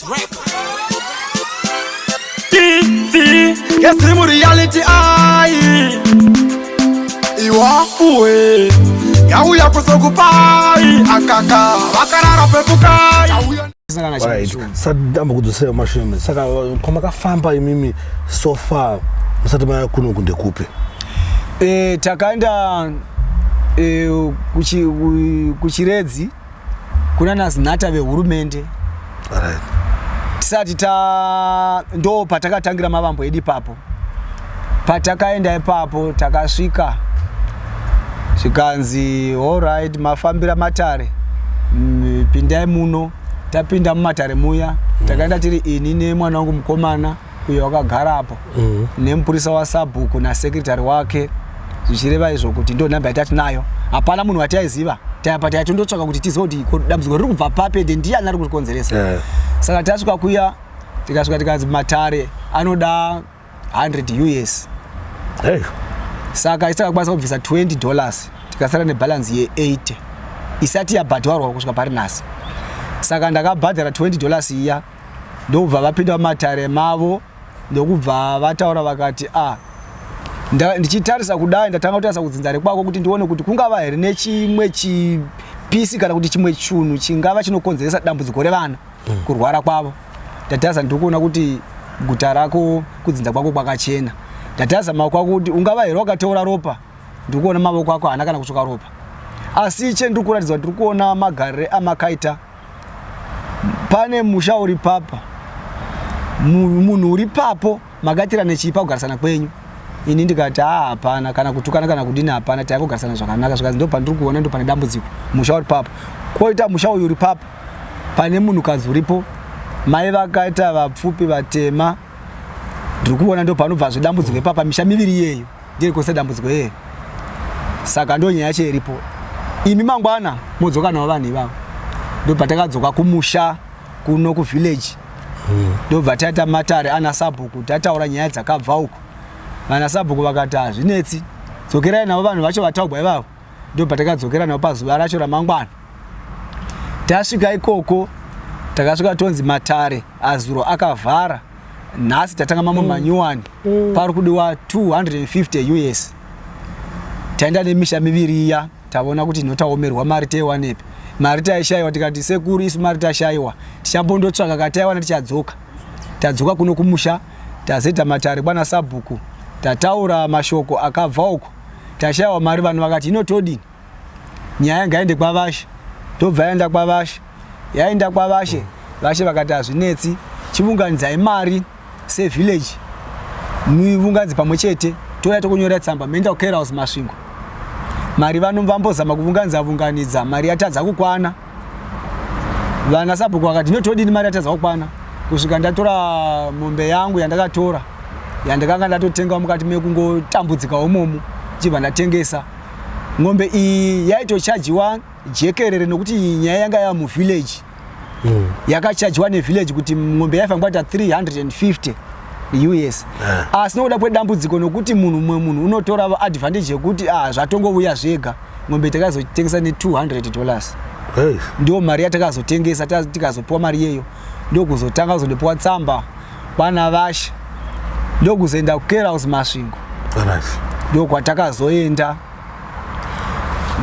Records. TV yesimu reality ai iwafuwe yauya kuzokupai akaka vakarara pepukai. Right. Sadamba kudzosera mashure. Saka kwamakafamba imimi so far musati maya kuno kundekupi? Takaenda kuChiredzi kuna naZinatha vehurumende. Tisati ta ndo patakatangira mavambo edu ipapo. Patakaenda ipapo takasvika zvikanzi, "Alright, mafambira matare, pindai muno." Tapinda mumatare muya, takaenda tiri ini nemwana wangu mukomana uyo wakagarapo nemupurisa wasabhuku nasekretary wake, zvichireva izvo kuti ndo nhamba yatatinayo. Hapana munhu wataiziva. Tayapa taitondotsvaka kuti tizive kuti ko dambudziko riri kubva papi, ende ndiani ari kurikonzeresa. Saka tasvika kuya, tikasvika tikanzi matare anoda 100 US. Saka isi takakwanisa kubvisa $20, tikasara nebalance ye80 isati yabhadharwa kusvika pari nhasi. Saka ndakabhadhara $20 iya, ndokubva vapinda mumatare mavo, ndokubva vataura vakati, "A, ndichitarisa kudai, ndatanga kutarisa kudzinza rekwako kuti ndione kuti kungava here nechimwe chipisi kana kuti chimwe chunhu chingava chinokonzeresa dambudziko revana kurwara kwavo. Ndatarisa, ndiri kuona kuti guta rako, kudzinza kwako kwakachena. Ndatarisa maoko ako kuti ungava here wakateura ropa, ndiri kuona mavoko ako haana kana kutsvuka ropa. Asi chendiri kuratidza kuti ndiri kuona magarire amakaita, pane musha uri papa, munhu uri papo, makaitira nechipa kugarisana kwenyu?" Ini ndikati, "Haa, hapana kana kutukana kana kudini, hapana, taingogarisana zvakanaka." Zvikanzi, "Ndo pandiri kuona, ndo pane dambudziko, musha uri papo. Koita musha uyu uri papo, pane munhukadzi uripo, mai vakaita vapfupi vatema, ndiri kuona ndo panobva zvedambudziko ipapa. Misha miviri iyeyo ndiri kose dambudziko iyeyo. Saka ndo nyaya yacho iripo. Imi mangwana modzoka navo vanhu ivavo." Ndobva takadzoka kumusha kuno kuvillage, ndobva taita matare ana sabhuku, tataura nyaya dzakabva uko. Vana sabhuku vakati, "Hazvinetsi, dzokerai navo vanhu vacho vataugwa ivavo." Ndobva takadzokera navo pazuva racho ramangwana. Tasvika ikoko, takasvika tonzi matare azuro akavhara, nhasi tatanga mamwe manyuwani, pari kudiwa 250 US. Taenda nemisha miviri iya, taona kuti inotaomerwa, mari teiwanepi? Mari taishayiwa. Tikati, "Sekuru, isu mari tashayiwa, tichambondotsvaka, kataiwana tichadzoka." Tadzoka kuno kumusha, tazoita matare kwana sabhuku, tataura mashoko akabva uko, tashayiwa mari. Vanhu vakati, "Inotodini nyaya? Ngaende kwavashe." Ndobva yaenda kwavashe. Yaenda kwavashe, vashe vakati, "Hazvinetsi, chiunganidzai mari sevillage, muunganidze pamwe chete, touya tokunyora tsamba, moenda kuCare Masvingo." Mari vano vambozama kuvunganidza vunganidza, mari yatadza kukwana. Vana sabhuku vakati, "Inotodini? Mari yatadza kukwana." Kusvika ndatora mombe yangu yandakatora, yandakanga ndatotenga mukati mekungotambudzika umomo, chibva ndatengesa ng'ombe iyi. Yaitochajiwa jekerere nokuti nyaya yanga yava muvillage. Yakachajiwa nevillage kuti ng'ombe yaifanira kuita 350 US. Asi nokuda kwedambudziko, nokuti munhu mumwe munhu unotora advantage yekuti, ah, zvatongouya zvega, ng'ombe takazotengesa ne$200. Ndio mari yatakazotengesa. Tikazopiwa mari iyeyo, ndokuzotanga kuzondopiwa tsamba kwana vashe, ndokuzoenda kuKerhouse Masvingo. Ndokwatakazoenda.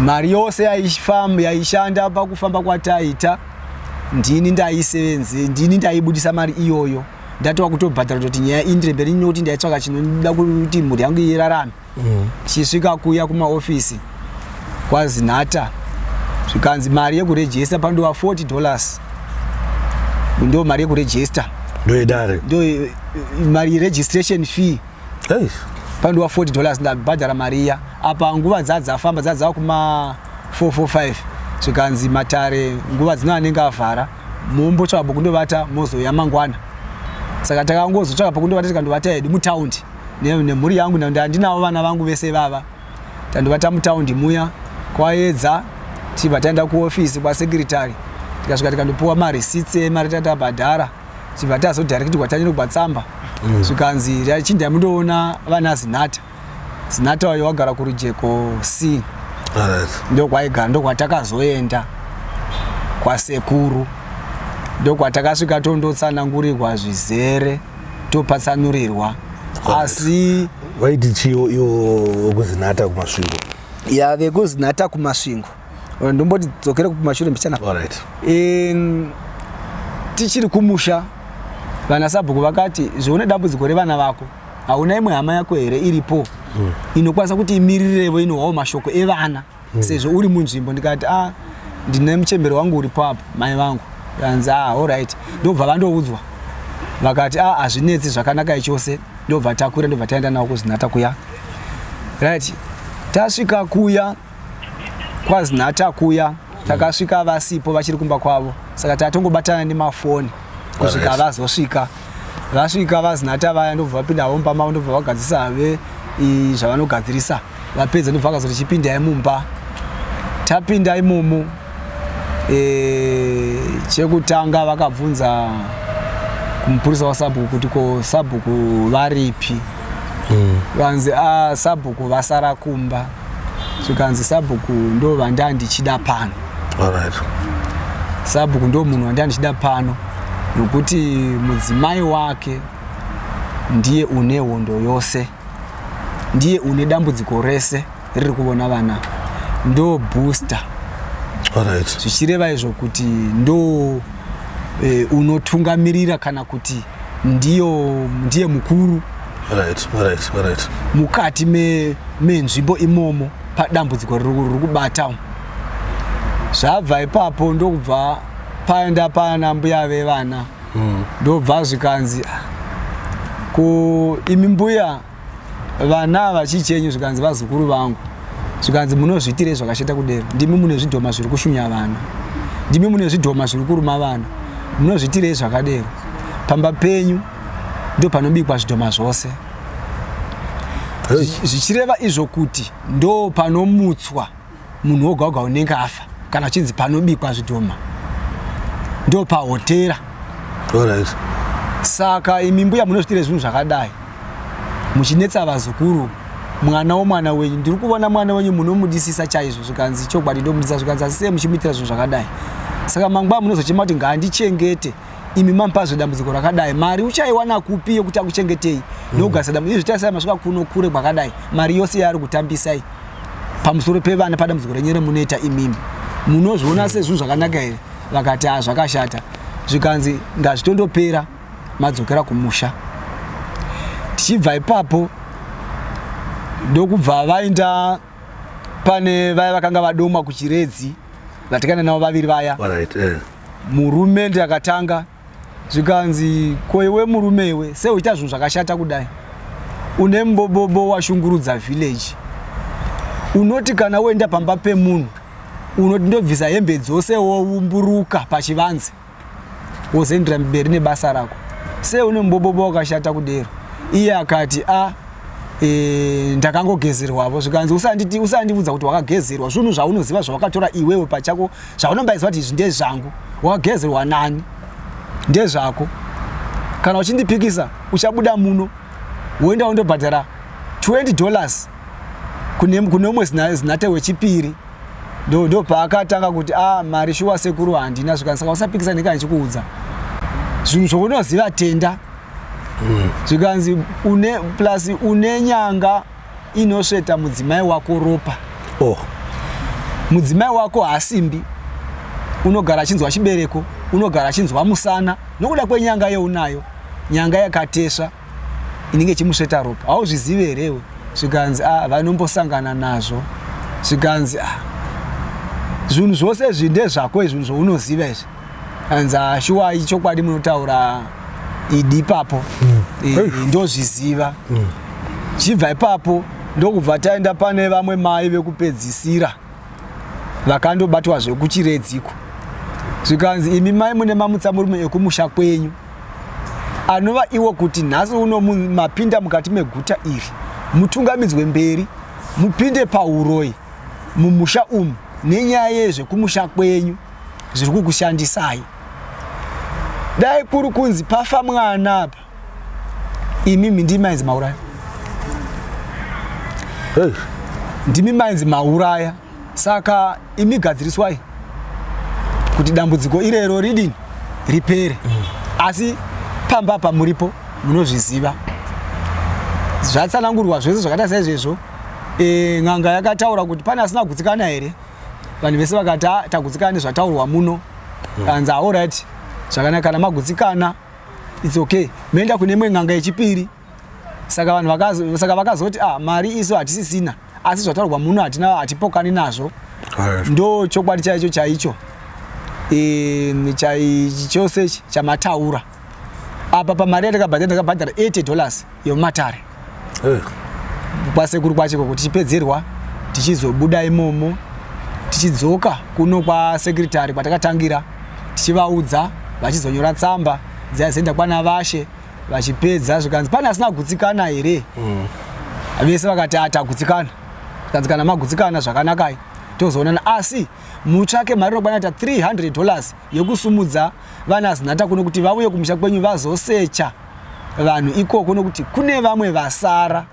Mari yose yaifamba, yaishanda pakufamba kwataita, ndini ndaisevenze, ndini ndaibudisa mari iyoyo. Ndatova kutobhadhara kutoti nyaya indire mberi, nokuti ndaitsvaka chinoda kuti mhuri yangu irarame. Tichisvika kuya kumaofisi kwaZinatha, zvikanzi mari yekurejista pandova $40, ndo mari yekurejista. Ndoyedare? Ndo mari yeregistration fee. Pandova $40. Ndabhadhara mari iya. Apa nguva dzadzafamba, dzadzava kuma 445. Zvikanzi matare nguva dzino anenge avhara, mombotsvaka pokundovata, mozouya mangwana. Saka takangozotsvaka pokundovata, tikandovata hedu mutaundi nemhuri yangu. Ndandinavo vana vangu vese vava, tandovata mutaundi muya. Kwaedza, tichibva taenda kuofisi kwasekretary. Tikasvika, tikandopiwa mareceipts emari tatabhadhara, tichibva tazodirectwa, tanyorerwa tsamba. Zvikanzi, "Chindai mundoona vana Zinatha." Zinatha uyo wagara kuRujeko C. Ndokwaigara, ndokwatakazoenda kwasekuru. Ndokwatakasvika tondotsanangurirwa zvizere, topatsanurirwa. Asi vaiti chiyo iwo vekuZinata kuMasvingo? Ya, vekuZinata kuMasvingo, ndomboti dzokere kumashure mbichana. Alright. Tichiri kumusha, vana sabhuku vakati, zvione dambudziko revana vako, hauna imwe hama yako here iripo inokwanisa kuti imirirevo inohwawo mashoko evana sezvo uri munzvimbo? Ndikati, a, ndine muchembere wangu uripo apo, mai vangu. Kanzi, a, alright. Ndobva vandoudzwa, vakati, a, hazvinetsi, zvakanaka chose. Ndobva takwira, ndobva taenda navo kuZinata kuya. Right, tasvika kuya kwaZinata kuya, takasvika vasipo, vachiri kumba kwavo, saka tatongobatana nemafoni kusvika vazosvika. Vasvika vaZinata vaya, ndobva vapinda havo mumba mavo, ndobva vagadzirisa have zvavanogadzirisa. Vapedza, ndobva vakazoti, chipindai mumba. Tapinda imomo, chekutanga vakabvunza kumupurisa wasabhuku kuti, ko sabhuku varipi? Vanzi, a, sabhuku vasara kumba. Zvikanzi, sabhuku ndo vanda ndichida pano. Sabhuku ndo munhu wanda ndichida pano, nokuti mudzimai wake ndiye une hondo yose, ndiye une dambudziko rese riri kuvona vana, ndo booster. Zvichireva izvo kuti ndo unotungamirira, kana kuti ndiye mukuru mukati menzvimbo imomo padambudziko riri kubata. Zvabva ipapo, ndokubva paenda pana mbuya vevana. Ndobva zvikanzi, "Ah, ko imi mbuya, vana vachichenyu?" Zvikanzi, vazukuru vangu. Zvikanzi, munozviitirei zvakashata kudero? Ndimi mune zvidhoma zviri kushunya vana, ndimi mune zvidhoma zviri kuruma vana, munozviitirei zvakadero? Pamba penyu ndo panobikwa zvidhoma zvose." Zvichireva izvo kuti ndo panomutswa munhu woga woga unenge afa, kana uchinzi panobikwa zvidhoma ndo pahotera. Saka imi mbuya munozvitire zvinhu zvakadai, muchinetsa vazukuru, mwana womwana wenyu, ndiri kuvona mwana wenyu munomudisisa chaizvo. Zvikanzi, chokwadi ndomudisa. Zvikanzi, asi sei muchimuitira zvinhu zvakadai? Saka mangwana munozochema kuti ngaandichengete, imi mamupazve dambudziko rakadai. Mari uchaiwana kupi yokuti akuchengetei nokugadzisa dambudziko izvi? Tarisai, masvika kuno kure kwakadai, mari yose yaari kutambisai pamusoro pevana padambudziko renyu remunoita imimi, munozviona sezvinhu zvakanaka here? Vakati, a, zvakashata. Zvikanzi, ngazvitondopera madzokera kumusha. Tichibva ipapo, ndokubva vaenda pane vaya vakanga vadomwa kuChiredzi, vatikana navo vaviri vaya. Murume ndakatanga, zvikanzi, ko iwe murume iwe, sei uchiita zvinhu zvakashata kudai? Une mbobobo washungurudza village. Unoti kana uenda pamba pemunhu, unoti ndobvisa hembe dzose, woumburuka pachivanze, wozoendera mberi nebasa rako. Sei une mbobobo wakashata kudero? Iye akati, a, ndakangogezerwavo. Zvikanzi, usandibvunza kuti wakagezerwa zvinhu zvaunoziva, zvawakatora iwewe pachako, zvaunombaziva kuti izvi ndezvangu. Wakagezerwa nani? Ndezvako. Kana uchindipikisa, uchabuda muno woenda wondobhadhara $20 kune umwe zinate wechipiri. Ndo paakatanga kuti, a, mari shuwa sekuru handina. Zvikanzi, saka usapikisa ndika ndichikuudza zvinhu zvaunoziva, tenda. Zvikanzi, une plus une nyanga inosveta mudzimai wako ropa. Mudzimai wako haasimbi, unogara achinzwa chibereko, unogara achinzwa musana nokuda kwenyanga yeunayo, nyanga yakatesva inenge ichimusveta ropa. Hauzvizivi herewe? Zvikanzi, a, vanombosangana nazvo. Zvikanzi, a, zvinhu zvose izvi ndezvako, izvinhu zvaunoziva izvi. Anzi, a, shuwa, ichokwadi munotaura idi ipapo. Ndozviziva. Chibva ipapo, ndokubva taenda pane vamwe mai vekupedzisira vakandobatwa zvekuChiredziko. Zvikanzi, imi mai mune mamutsa murume ekumusha kwenyu, anova iwo kuti nhasi uno mapinda mukati meguta iri, mutungamidzwe mberi mupinde pauroi mumusha umu nenyaya yezvekumusha kwenyu zviri kukushandisai. Dai kuri kunzi pafa mwana apa, imimi ndimi mainzi mauraya. Ndimi mainzi mauraya. Saka imi gadziriswai kuti dambudziko irero ridini. Ripere. Asi pamba apa muripo, munozviziva, zvatsanangurwa zvese zvakaita saizvezvo. N'anga yakataura kuti pane asina kugutsikana here? Vanhu vese vakati, "Ah, tagutsikana nezvataurwa muno." Kanzi, "Alright, zvakanaka, kana magutsikana it's okay, moenda kune imwe n'anga yechipiri." Saka vanhu saka vakazoti, "Ah, mari isu hatisisina, asi zvataurwa muno hatina, hatipokani nazvo." Ndo chokwadi chaicho chaicho chose ichi chamataura apa. Pamari yatakabhadhara, ndakabhadhara $80 yemumatare kwasekuru kwacho ikoko, tichipedzerwa, tichizobuda imomo, tichidzoka kuno kwasekretary kwatakatangira, tichivaudza, vachizonyora tsamba dzaizoenda kwana vashe. Vachipedza, zvikanzi, "Pane asina kugutsikana here?" Vese vakati, "Ah, tagutsikana." Zvikanzi, "Kana magutsikana zvakanakai, tozoonana, asi mutsvake mari inokwana kuita $300 yekusumudza vana Zinata kuno kuti vauye kumusha kwenyu vazosecha vanhu ikoko, nokuti kune vamwe vasara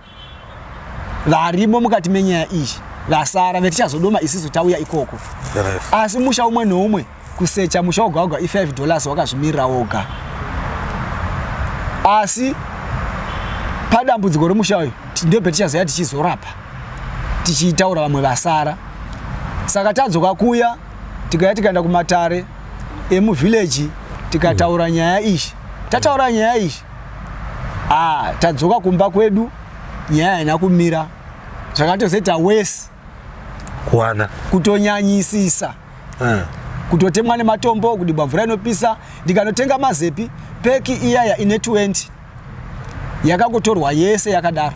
varimo mukati menyaya iyi, vasara vetichazodoma isisu tauya ikoko. Asi musha umwe neumwe, kusecha musha woga woga i$5, wakazvimirira woga. Asi padambudziko remusha uyu ndo petichazoya tichizorapa, tichitaura vamwe vasara." Saka tadzoka kuya, tikaya, tikaenda kumatare emuvhileji, tikataura nyaya iyi. Tataura nyaya iyi, ah, tadzoka kumba kwedu, nyaya haina kumira, zvakatozoita wesi. Kuwana. Kutonyanyisisa. Kutotemwa nematombo, kudibwa mvura inopisa. Ndikanotenga mazepi, pack iyaya ine 20 yakangotorwa yese yakadaro.